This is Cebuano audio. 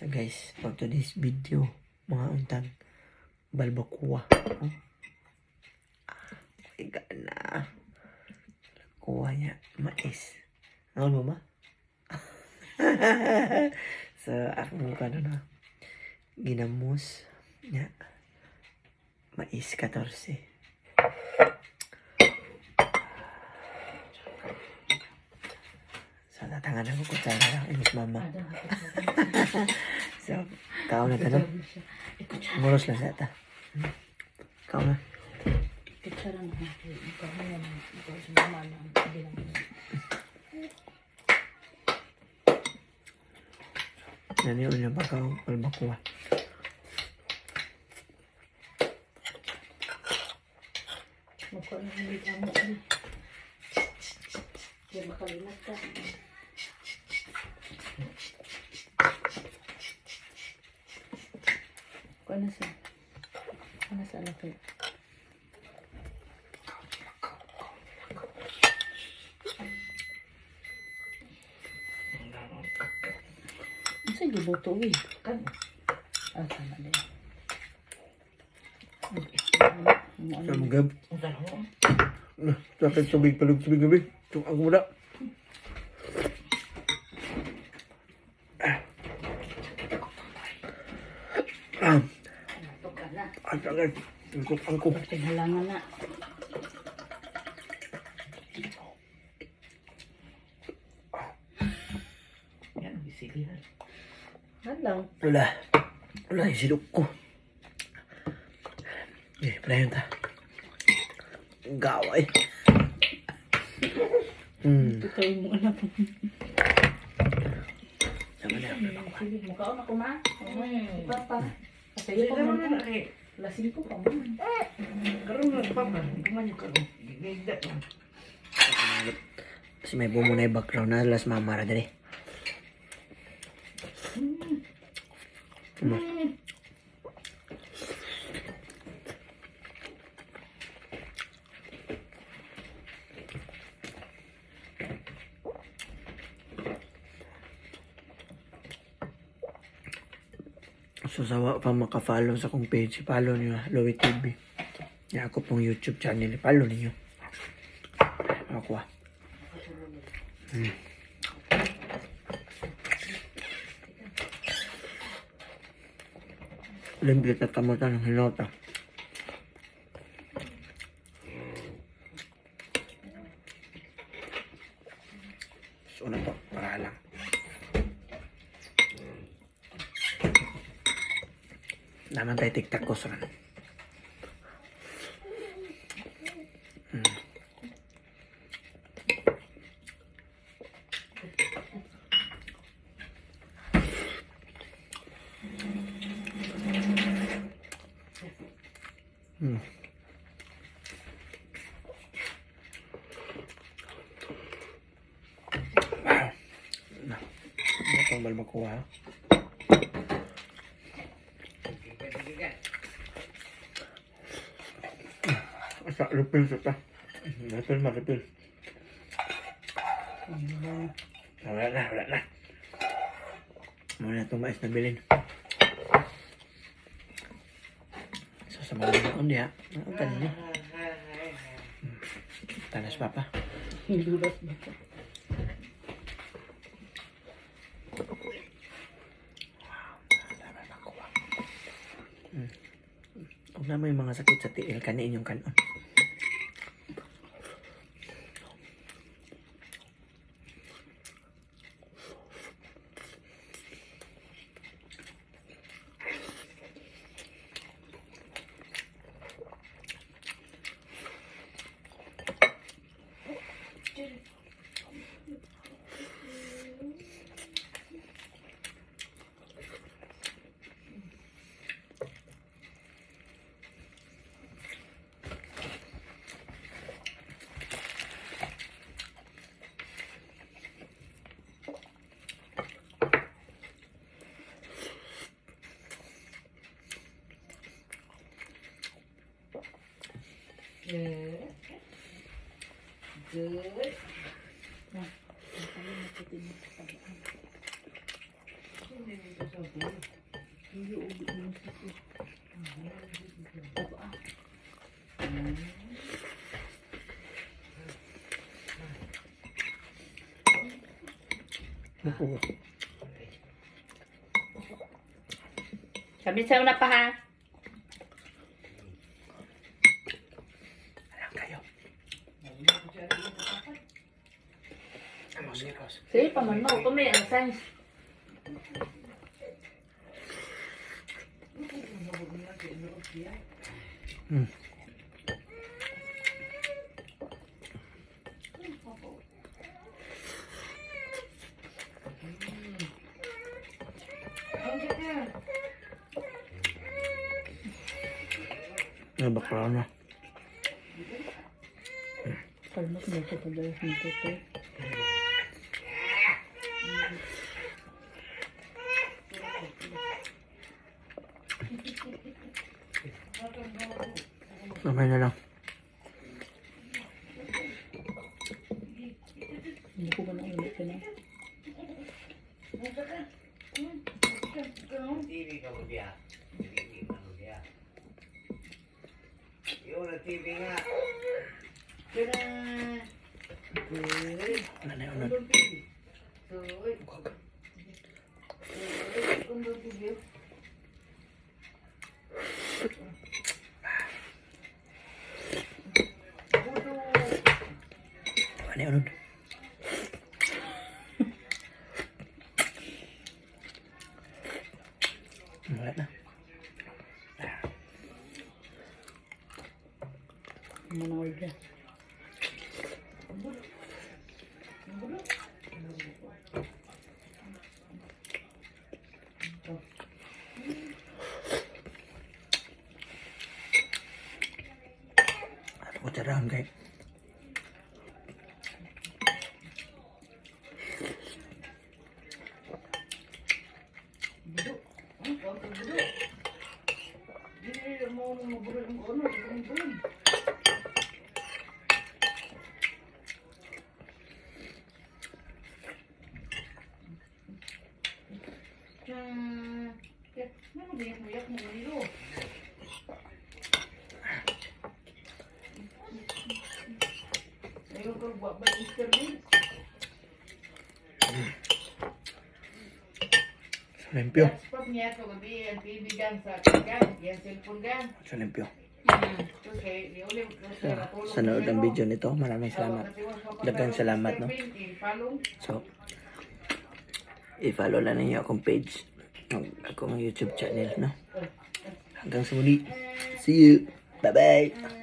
So guys, for today's video, mga untag, balbacoa. Oh. Ah, higa na. Kuha niya, mais. Ano mo ma? So, akong ano na, ginamos niya, mais 14. So, tatangan ako kutsara lang, inis mama. So, kao na tanong. Muros lang sa ata. Kao na. Kutsara na. Ikaw na lang. Ikaw sa mama na. Yan yun yung bakaw, balbacoa. Mukha na hindi amo ni. Kaya makalimot ka. Kuha na sa. Kuha na sa alaki. Ang sige, buto eh. Ah, tama din. Ano, Sa mga Sakit tubig, palug tubig gabi. Tung ako muna. Ah, ka na. ang sakit. Ang ko. Paghalangan na. Yan, isilihan. Hello. Wala. Wala, yung silok ko. Eh, pala yun ta. Gaway. Ito yung muna. Sama na, balbacoa. Sige, mukhaon ako ma. Papa. Kasi pa man. Lasing ko pa man. Karoon na papa, kumanyo karoon. Gigda lang. Kasi may bumo na yung background na las mama ra diri. So sawa pa maka-follow sa akong page, follow niyo ah, Lowy TV. Ya ako pong YouTube channel, follow niyo. Ako ah. Libre ka kamutan ng hinota. So ano to, para lang. Naman tayo TikTok ko sa Wow. Na. Ano itong balbacoa? Sa refill sa ta. Refill ma, refill. Wala na, wala na. Muna itong mais na bilin. So, sa mga mga niya, ang tanin niyo. Tanas papa. Nilulas ba? Huwag na may mga sakit sa tiil, kaniin yung kanon. Good. Good. Buko. Sabi sa'yo na pa ha. Alam kayo. Amos, kilos. Sige pa man mo. Kumi ang science. Ay, bakla na. Kalmat mo ko pala yung toto. Kamay na lang. Hindi ko ba na ulit na? TV ka mo diya. TV ka mo diya. Yun ang TV nga. Wala na yung unod. Wala na yung unod. Wala na. Manood na. Ato ko tirahan kay. Sa limpyo. Sa limpyo. Sa nanood ng video nito, maraming salamat. Daghang salamat, no? So, i-follow lang ninyo akong page, ang akong YouTube channel, no? Hanggang sa muli. See you. Bye-bye.